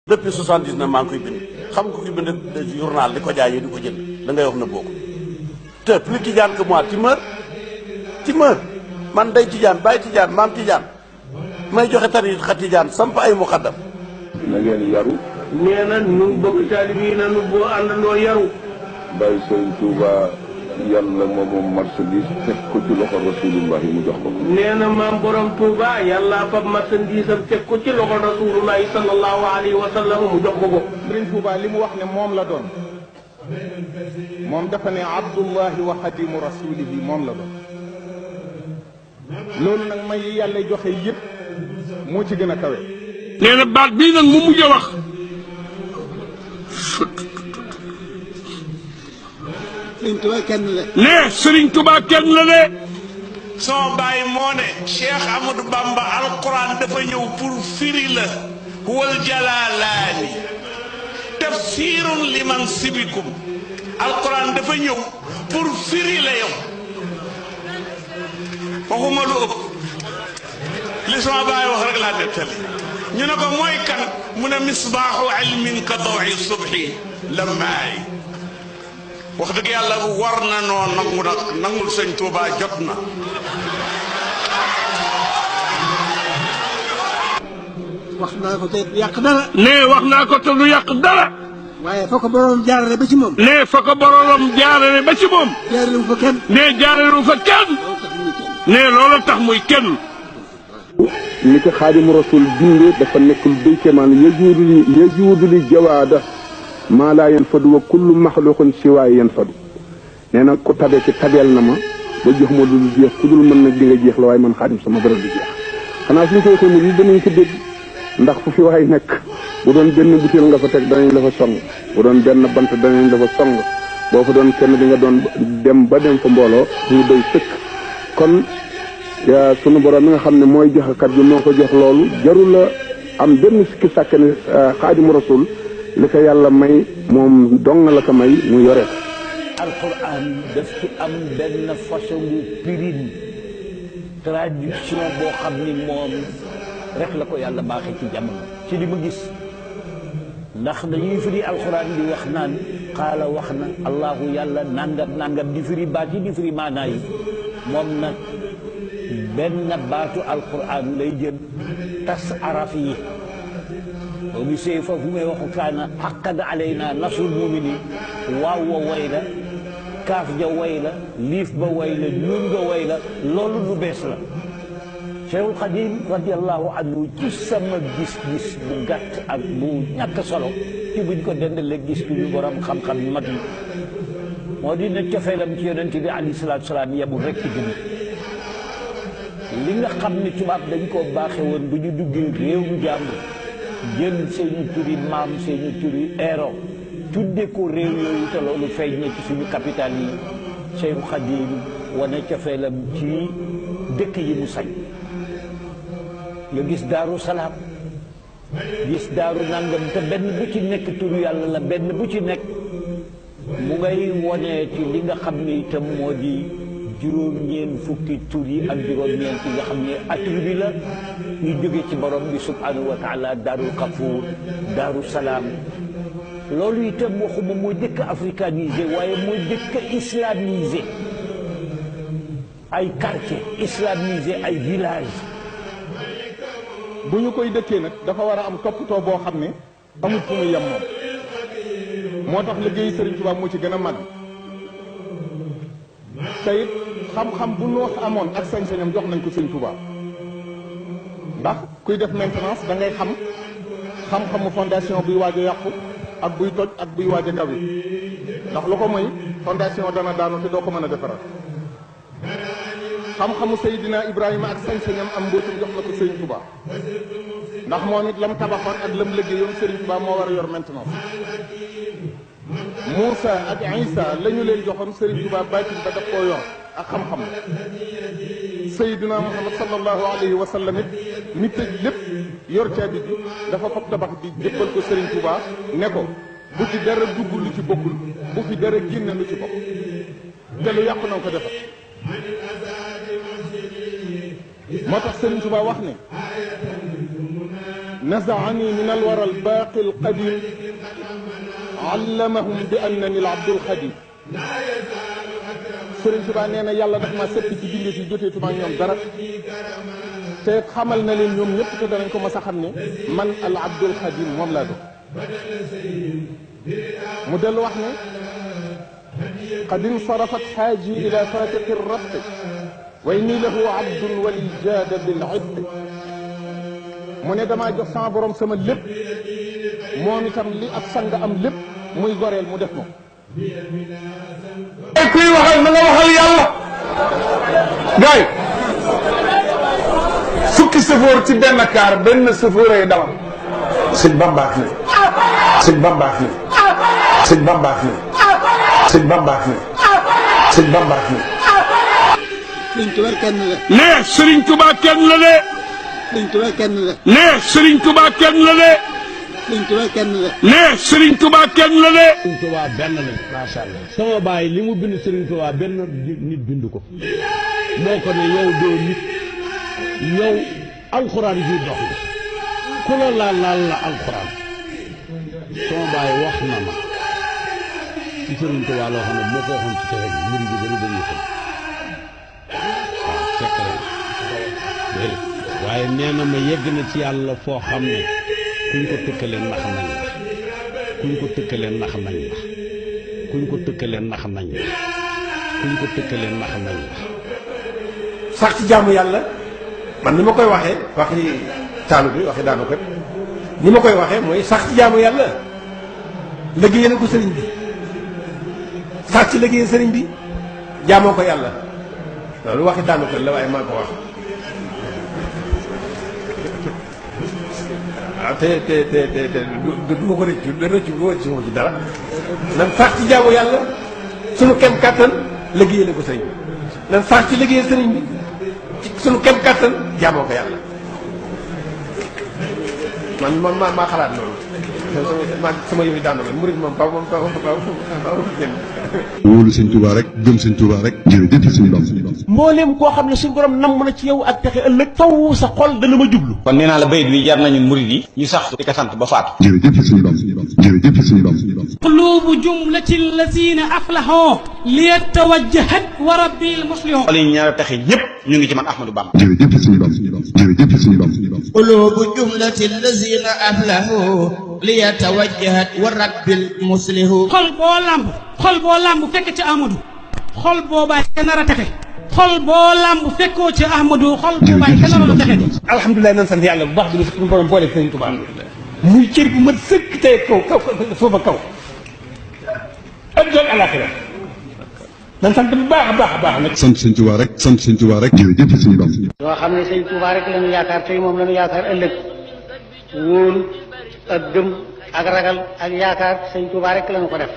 depuis 79 maa ngi koy bind xam nga ko bind journal di ko jaayee di ko jënd da ngay wax na boo ko te plus tijaan que moi tu meurs man day tijaan bàyyi tijaan maam tijaan may joxe tariixa tijaan samp ay muqaddam na ngeen yaru. nee na nu bokk taalib yi na nu boo àndandoo yaru. bàyyi Sëriñ Tuuba yàlla moom marchandise teg ko ci loxo rasulullah yi mu jox ko. nee na maam borom Touba yàlla fab marchandise am teg ko ci loxo rasulullah sallallahu alayhi wa sallam mu jox ko ko. Sëriñ Tuuba li mu wax ne moom la doon moom dafa ne abdullahi wa xadimu rasulihi moom la doon loolu nag may yi yàlla joxe yëpp moo ci gën a kawe. nee na baat bii nag mu mujj a wax Sëriñ Tuba kenn la. nee Sëriñ Tuba kenn la de. sama baay moo ne Cheikh Amadou Bamba alquran dafa ñëw pour firi la wal jalalaani tafsirun liman sibikum alquran dafa ñëw pour firi la yow waxuma lu ëpp li sama baay wax rek laa nettali ñu ne ko mooy kan mu ne misbaaxu ilmin ka dawi subhi lammaay wax dëgg yàlla war na noo nangu nag nangul sëñ Tuuba jot na. wax naa ko te yàq dara. nee wax naa ko te du yàq dara. waaye fa ko boroom jaarale ba ci moom. nee fa ko boroom jaarale ba ci moom. jaarale fa kenn. nee jaarale fa kenn. nee loolu tax muy kenn. ni ko xaadimu rasul bindee dafa nekk lu béy kéemaan yajuudu li jawaada maa laa yan fadu wa kullu maxluqin siwaay yan fadu nee na ku tabe ci tabeel na ma ba jox ma lu jeex ku dul mën nag di nga jeex la waaye man xaadim sama dara du jeex xanaa suñu ko waxee mu yi danañ ko dégg ndax fu fi waay nekk bu doon benn butéel nga fa teg danañ la fa song bu doon benn bant danañ la fa song boo fa doon kenn di nga doon dem ba dem fa mbooloo ñu doy sëkk kon sunu borom mi nga xam ne mooy joxekat bi moo ko jox loolu jarul la am benn sikki sàkk ne xaadimu rasul li ko yàlla may moom dong la ko may mu yore ko. alquran daf ci am benn façon bu pirine traduction boo xam ni moom rek la ko yàlla baaxee ci jamono ci li ma gis ndax dañuy firi alquran di wax naan xaala wax na allahu yàlla nangam nangam di firi baat yi di firi maanaa yi moom nag benn baatu alquran lay jël tas araf yi boo gisee foofu may waxu kaana haqqan alayna nasrul muminin waaw wa way la kaaf ja way la liif ba way la nuun ba way la loolu lu bees la Cheikhul Khadim radiallahu anhu ci sama gis-gis bu gàtt ak bu ñàkk solo ci buñ ko dendalee gis ku ñu borom xam-xam yu mag yi moo di ne cofeelam ci yonent bi alayhi salaatu salaam yemul rek ci jullit li nga xam ne tubaab dañ koo baaxe woon bu ñu duggee réewum jàmbur jël seeni turi maam seeni turi héros tudde ko réew yooyu te loolu feeñ na ci suñu capital yi Cheikh Khadim wane cofeelam ci dëkk yi mu sañ nga gis Daaru Salaam gis Daaru nangam te benn bu ci nekk turu yàlla la benn bu ci nekk mu ngay wone ci li nga xam ne itam moo di juróom-ñeent fukki tur yi ak juróom-ñeent yi nga xam ne attribut la ñu jóge ci borom bi subhanahu wa taala daarul Kafuur Daaru Salaam loolu itam waxuma mooy dëkk africanisé waaye mooy dëkk islamisé ay quartier islamisé ay village bu ñu koy dëkkee nag dafa war a am toppatoo boo xam ne amul fu muy yem moom moo tax liggéeyu Sëriñ Tuubaa moo ci gën a mag te it xam-xam bu noos amoon ak sañ-sañam jox nañ ko Sëriñ Tuubaa ndax kuy def maintenance da ngay xam-xamu fondation buy waaj a yàqu ak buy toj ak buy waaj a kaw ndax lu ko mooy fondation dana daanu te doo ko mën a defaral xam-xamu Seydina Ibrahima ak sañ-sañam am mbootum jox na ko Sëriñ Tuubaa ndax moom it lam tabaxoon ak lam liggéeyoon Sëriñ Tuubaa moo war a yor maintenance Moussa ak Isa la ñu leen joxoon Sëriñ Tuubaa baatin ba daf koo yor ak xam-xam Seydina Muhammad sallallahu alayhi wa sallam it mi tëj lépp yor caabi bi dafa fab tabax bi jëppal ko Sëriñ Tuubaa ne ko bu ci dara dugg lu ci bokkul bu fi dara génne lu ci bokk te lu yàqu na ko defar moo tax Sëriñ Tuubaa wax ne nazaani min alwara albaaqi alqadim allamahum bi annani alabdul xadim Sëriñ Tuubaa nee na yàlla daf ma seppi ci bindee fi joteetuma ak ñoom dara te xamal na leen ñoom ñëpp te danañ ko mas a xam ne man al abdul xadim moom laa doon mu dellu wax ne qad insarafat xaaji ila fatiqi rabti wa inni lahu abdun wali jaada bil ibdi mu ne damaa jox sama borom sama lépp moom itam li ab sang am lépp muy goreel mu def moom kuy waxal na nga waxal yàlla gaay fukki sëfoor ci benn kaar benn sëfoor ay dawal sëñ bambaax na sëñ bambaax na sëñ bambaax na sëñ bambaax na sëñ bambaax na Sëriñ Tuubaa kenn la. nee Sëriñ Tuubaa kenn la de Sëriñ Tuubaa kenn la. nee Sëriñ Tuubaa kenn la de Sëriñ Tuubaa kenn la. nee Sëriñ Tuubaa kenn la de Sëriñ Tuubaa benn lañ macha allah sama baay li mu bind Sëriñ Tuubaa benn nit bind ko moo ko ne yow doo nit yow alxuraan ji dox la ku la laal la alxuraan sama baay wax na ma ci Sëriñ Tuubaa loo xam ne moo ko waxoon ci texe bi murid bi bari dañuy xam waaw fekk rek waaye nee na ma yegg na ci yàlla foo xam ne kuñ ko tëkkalee nax nañ la kuñ ko tëkkalee nax nañ la kuñ ko tëkkalee nax nañ la kuñ ko tëkkalee nax nañ la sax ci jaamu yàlla man ni ma koy waxee waxi taalu bi waxi daanu kat ni ma koy waxee mooy sax ci jaamu yàlla liggéeyal ko sëriñ bi sax ci liggéeyal sëriñ bi jaamoo ko yàlla loolu waxi daanu kat la waaye maa ko wax waaw te du ma ko rëccu ci dara nan sax ci jaamu yàlla sunu kem kàttan liggéeyal ko sëriñ bi nan sax ci liggéeyal sëriñ bi sunu kem kàttan jaamoo ko yàlla man maa xalaat loolu sama yooyu daanu la murid moom ba wóolu sëñ Tuubaa rek gëm sëñ Tuubaa rek jërëjëf suñu doom mbooleem koo xam ne suñu borom nam na ci yow ak texe ëllëg faw sa xol dana ma jublu kon nee naa la bayit bi jar nañu murid yi ñu sax di ko sant ba faatu jërëjëf suñu doom jërëjëf suñu doom qulubu jumlati allazina aflahu liyatawajjahat wa rabbil muslihu xol yi ñaar texe ñëpp ñu ngi ci man Ahmadou Bamba jërëjëf suñu doom jërëjëf suñu doom qulubu jumlati allazina aflahu liyatawajjahat wa rabbil muslihu xol boo lamb fekk ci Amadou xol boobaay ka nar a texe xol boo lamb fekkoo ci Ahmadou xol boobaay ka nar a texe alhamdulilah nan sant yàlla bu baax bi suñu borom boole sëriñ Tuubaa muy cër bu mat sëkk tey kaw suufa kaw adduna alaxira nan sant bu baax a baax nag sant sëñ Tuubaa rek sant sëñ Tuubaa rek jërëjëf suñu doom yoo xam ne sëñ Tuubaa rek lañu yaakaar tey moom lañu yaakaar ëllëg wóolu ak gëm ak ragal ak yaakaar sëñ Tuubaa rek lañu ko def